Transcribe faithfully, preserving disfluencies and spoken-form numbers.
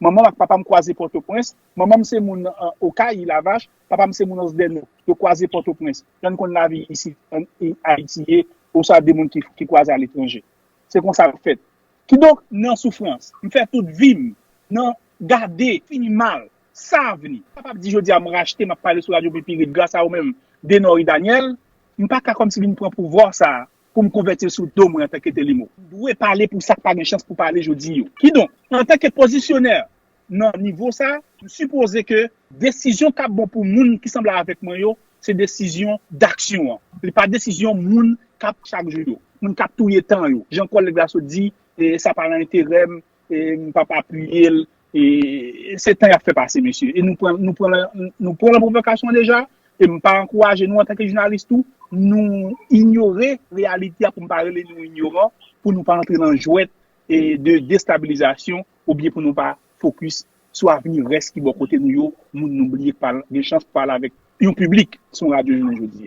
Manman m ak papa m kwaze Pòtoprens. Manman m se moun, euh, Okay, Lavach. Papa m se moun Anse des Nègres. Yo kwaze Pòtoprens. Jan n konn lavi isi, an, i, Ayiti ye, oswa de moun ki, ki kwaze aletranje. Se konsa l fèt. Kidonk, nan soufrans. M fè tout vi m nan gade, fini mal, sa vini. M pa kapab di jodi a m rachte, m ap pale sou radyo Pipirit gras a ou menm, Denori Daniel. M pa ka kòmsi vin pran pouvwa sa a pou m konvèti l sou do mwen antanke Telimo. M dwe pale pou sa k pa gen chans pou pale jodi yo. Kidonk, antanke pozisyonè nan nivo sa, m sipoze ke desizyon k ap bon pou moun ki sanble avèk mwen yo, se desizyon daksyon an. Li pa desizyon moun k ap chak jou yo. Moun k ap touye tan yo. Jan kòlèg la sot di, e, sa pa nan enterè m, e, m p ap apiye l, e, se tan y ap fè pase, mesye. E nou pran, nou pran, nou pran nan pwovokasyon an deja, e m pa ankouraje nou antanke jounalis tou, nou inyore reyalite a, pou m pa rele nou inyoran, pou nou pa antre nan jwèt, e, de destabilizasyon, oubyen pou nou pa fokis sou avni rès ki bò kote nou yo, moun nou bliye k pa gen chans pou pale avèk yon piblik sou yon radyo jounen jodi a.